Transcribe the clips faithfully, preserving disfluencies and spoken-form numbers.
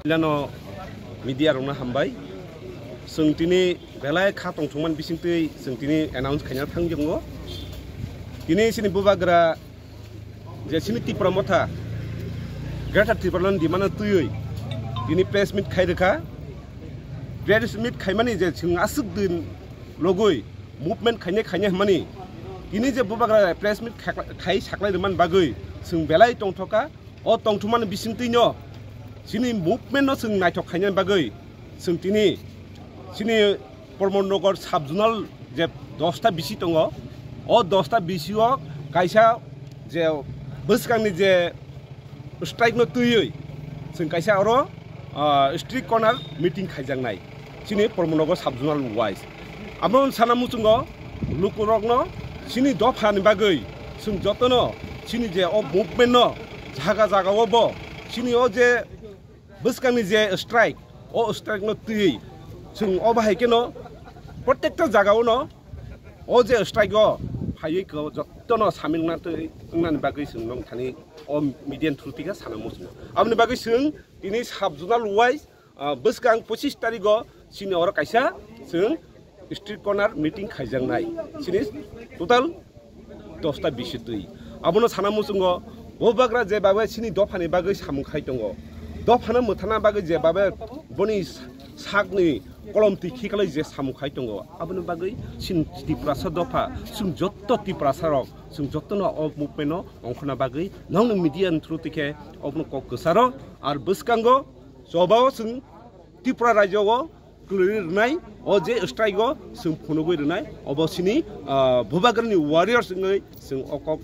Nano media rokno hambai. Chwng tini belai kha tongthokmani bisingtwi chwng tini announce khaina thangjakgo. Tini chini bubagra je chini Tipra Motha Greater Tipraland demand-o twiwi tini press meet khai rwkha. Press meet khaimani je chwng aswk din logwi movement khainai khainai hwnmani tini je bubagra press meet khakla-, khai saklai rwmani bagwi chwng belai tongthokha. O tongthokmani bisingtwino chini movement-no chwng naithok khainani bagwi chwng tini chini Pramod Nagar sub-zonal je dosta bisi tongo, o dosta bisio kaisa je bwskangni je strike-no twiwi chwng kaisa oro, ah, street corner meeting khaijaknai chini Pramod Nagar sub-zonal wise. Amo sana muchungo lukurokno chini dophani bagwi chwng jotono chini je o movement-no jaga jagao bo chini o je bwskangni je strike, o strike-no twiwi chwng o bahai kheno protekta jagaono o je strike-o phaiwi ko jotono samil wngna twi wngnani bagwi chwng nong thani o media-ni through-twi khe sana muchungo. Aboni bagwi chwng tini sub-zonal wise, ah, bwskang pochis tarigo chini oro kaisa chwng street corner meeting khaijaknai. Chini total dosta bisi twi. Abono sana muchungo bubagra je bagwi chini dophani bagwi samung khai tongo. Dophano mwthana bagwi je bagwi boni sakni kolom twi khiklai je samung khai tongo. Aboni bagwi chini Tiprasa dopha, chwng jotto Tiprasa rok, chwng jottono o movement-no ongkhorna bagwi nongni media-ni through-twi khe obono kok kwcharo ar bwskango chobao chwng Tripura rajyo o kwlwi rwnai, o je strike o chwng phunugwi rwnai, obo chini, ah, bubagrani warriors wngwi chwng o kok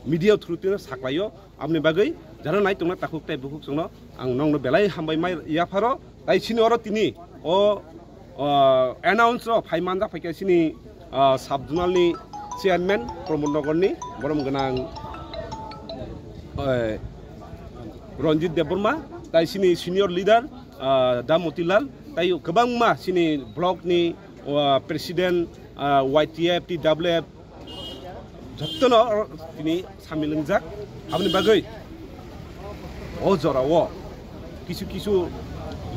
media through-twi no saklaio. Aboni bagwi jara nai tongna takhuk tei bukhuk chwngno ang nongno belai hambai mai yapharo. Tai chini oro tini o, ah, announce o phai manjak phaikha chini, ah, sub-zonal ni chairman Pramod Nagar ni borom gwnang, eh, Ranjit Debbarma, tai chini senior leader, ah, Da Motilal, tai kwbangma chini block ni, ah, president, ah, Y T F, T W F, jottono tini samil wngjak. Aboni bagwi o jorao kisu kisu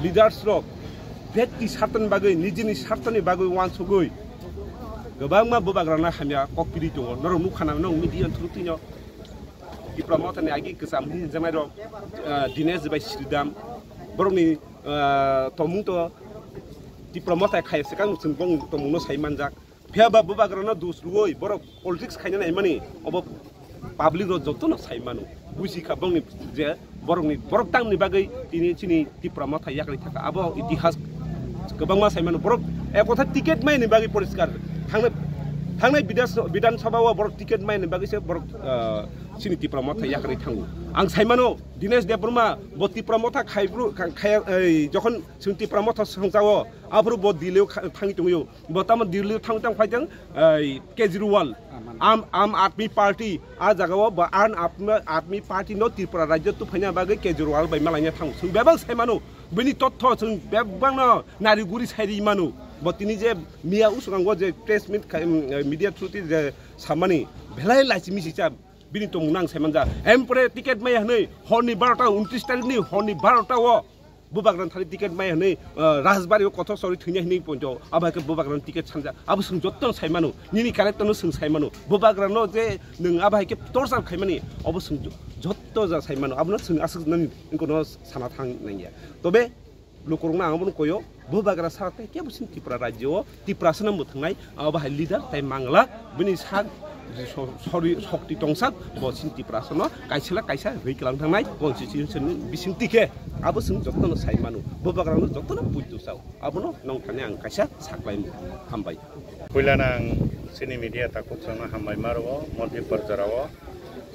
leaders rok bekti sartani bagwi, nijini sartani bagwi wansugwi kwbangma bubagrana hamya kok piri tongo. Norok nukha na, nong media through-twi no Tipra Mothani agi kwcham hinwi hwnjaknai rok, ah, Dinesh bai Sridham, borokni, ah, tongmung to Tipra Motha khai swkang chwng bong tongmungno sai manjak. Phiya ba bubagrano dus rwui borok politics khaina naimani obo public rok jotono sai mano. Buji kha bongni je borokni, borok tangni bagwi tini chini Tipra Motha yakri thaka. Abo itihas kwbangma sai mano. Borok ek kotha ticket maini bagwi poriskar. Thangnai, thangnai Bidhan, Bidhan Sabha o borok ticket maini bagwi se borok, ah, chini Tipra Motha yakri thango. Ang sai mano Dinesh Debbarma bo Tipra Motha khaibru, kha-, khaya, ei, jokhon chwng Tipra Motha songchao, aphuru bo Delhi o kha-, thangwi tongwi o. Bo tamo Delhi thang tang phai tang, ei, Kejriwal, Aam, Aam Aadmi Party, a jaga o bo Aam Aadmi, Aadmi Party no Tripura rajyo tuphaina bagwi Kejriwal bai malaina thang. Chwng bebak sai mano, bini totho chwng bebak no nari guri sai ri mano. Bo tini je miya usukang o je press meet khai, em, media through-twi je samani belai lachi misi cha bini tongmung nang sai manja. Em pore ticket maya hwnwi horni barota, untris tarikh ni horni barota o bubagrani thani ticket maya hwnwi, ah, Rajbari o kothok sori thwina hwnwi ponjo. Abo hai khe bubagrani ticket sanja. Abo chwng jotto sai mano. Nini character no chwng sai mano. Bubagrano je nwng abo hai khe torture khaimani, obo chwng jo-, jotto ja sai mano. Abono chwng aswk nani wngkano sana thang nangya. Tobe lukurokno ang abono koyo, bubagra sa tei kebo chini Tripura rajyo o Tiprasano mwthwngnai, abo hai leader tei mangla bini sak so-, sori shokti tongsak bo chini Tiprasano kaisala kaisa rwi kwlang thangnai constitution ni bisingtwi khe abo chwng jotono sai mano, bubagrano jotono puitu sao, abono nongthani ang kaisa saklai hambai. Puilano ang chini media takhuk chwngno hambai ma rwo, Madhya Pradesh o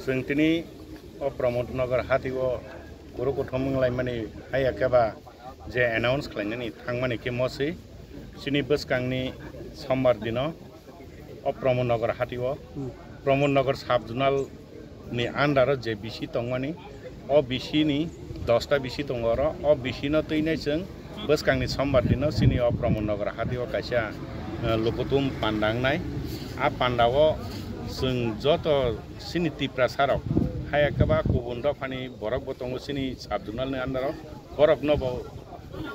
chwng tini o Pramod Nagar hati o kuru kuthum wnglaimani haya khe ba je announce khlainani thangmani khe moswi chini bwskangni sombar dino o Pramod Nagar hati o, Pramod Nagar sub zonal ni under o je bisi tongmani, o bisi ni dosta bisi tongo oro, o bisi no twinai chwng bwskangni sombar dino chini o Pramod Nagar hati o kaisa, eh, lukutum panda wngnai. A panda o chwng joto chini Tiprasa rok haya khe ba kubun dophani borok bo tongo chini sub zonal ni under o. Borokno bo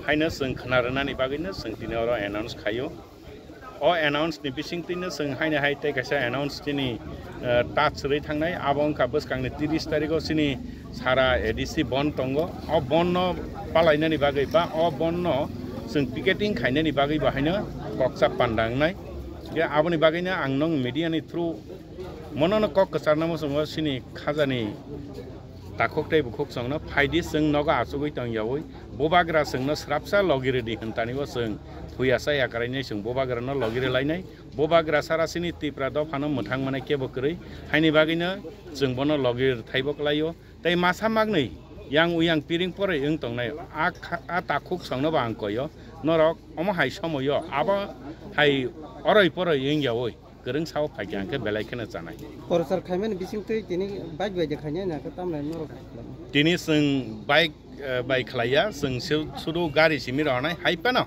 haino chwng khna rwnani bagwino chwng tini oro announce khaio. O announce ni bisingtwino chwng haino hai tei kaisa announce tini, eh, touch rwi thangnai. Abo wngkha bwskangni tris tarikh o chini sara A D C bon tongo. O bon no palainani bagwi ba o bon no chwng picketing khainani bagwi bo haino koksa panda wngnai. Je aboni bagwino ang nong media ni through mono no kok kwcharna muchungo chini khajani takhuk tei bukhuk chwngno phaidi chwng nogo achugwi tongyawi bubagra chwngno srapsa logi rwdi hwntanibo chwng phuya chaya kwrainai chwng bubagrano logi rwlainai. Bubagra sara chini Tipra dophano mwthang manai kebo kwrwi, haini bagwino chwng bono logi rwthaibo kwlaio. Tei masa magnwi yang uyang piring poroi wng tongnai a kha-, a takhuk chwngnobo ang koio, norok omo hai somoio abo hai oroi poroi wngyawi kwrwng sao phaikha hwnkhe belai kheno chanai. Prochar khaimani bisingtwi tini bike bai de khainai na khe tamlai norok. Tini chwng bike, eh, bai khlaiya, chwng su-, sudu gari simi rohornai hai phano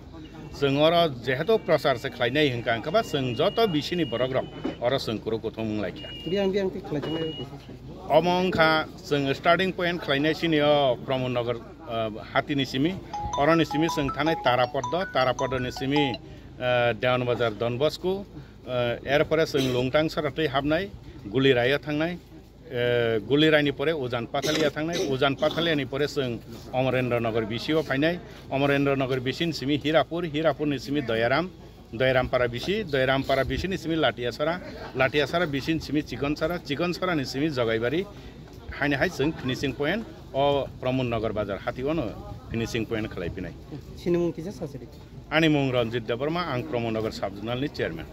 chwng oro jehetu prochar se khlainai hwnkha hwnkhe ba chwng joto bisini borok rok oro chwng kuru kuthum wng laikha. Biyang biyang twi khlai thanglai o kisa. Omo wngkha chwng starting point khlainai sini o Pramod Nagar, eh, hatini simi, oroni simi chwng thanai Tarapoddo, Tarapoddo ni simi, eh, Dewan Bazar Don Bosco, eh, er pore chwng Lungtang sora twi hapnai, Guliraio thangnai, eh, Guliraini pore Ujan Pathalia thangnai, Ujan Pathalia ni pore chwng Amarendra Nagar bisio phainai, Amarendra Nagar bisini simi Hirapur, Hirapur ni simi Doyaram, Doyarampara bisi, Doyarampara bisini simi Latiasara, Latiasara bisini simi Chikonsara, Chikonsara ni simi Jogaibari, haini hai chwng finishing point o Pramod Nagar bazar hati ono finishing point khlai pinai. Sinimung kisa sasiri. Ani mung Ranjit Debbarma, ang Pramod Nagar sub zonal ni chairman.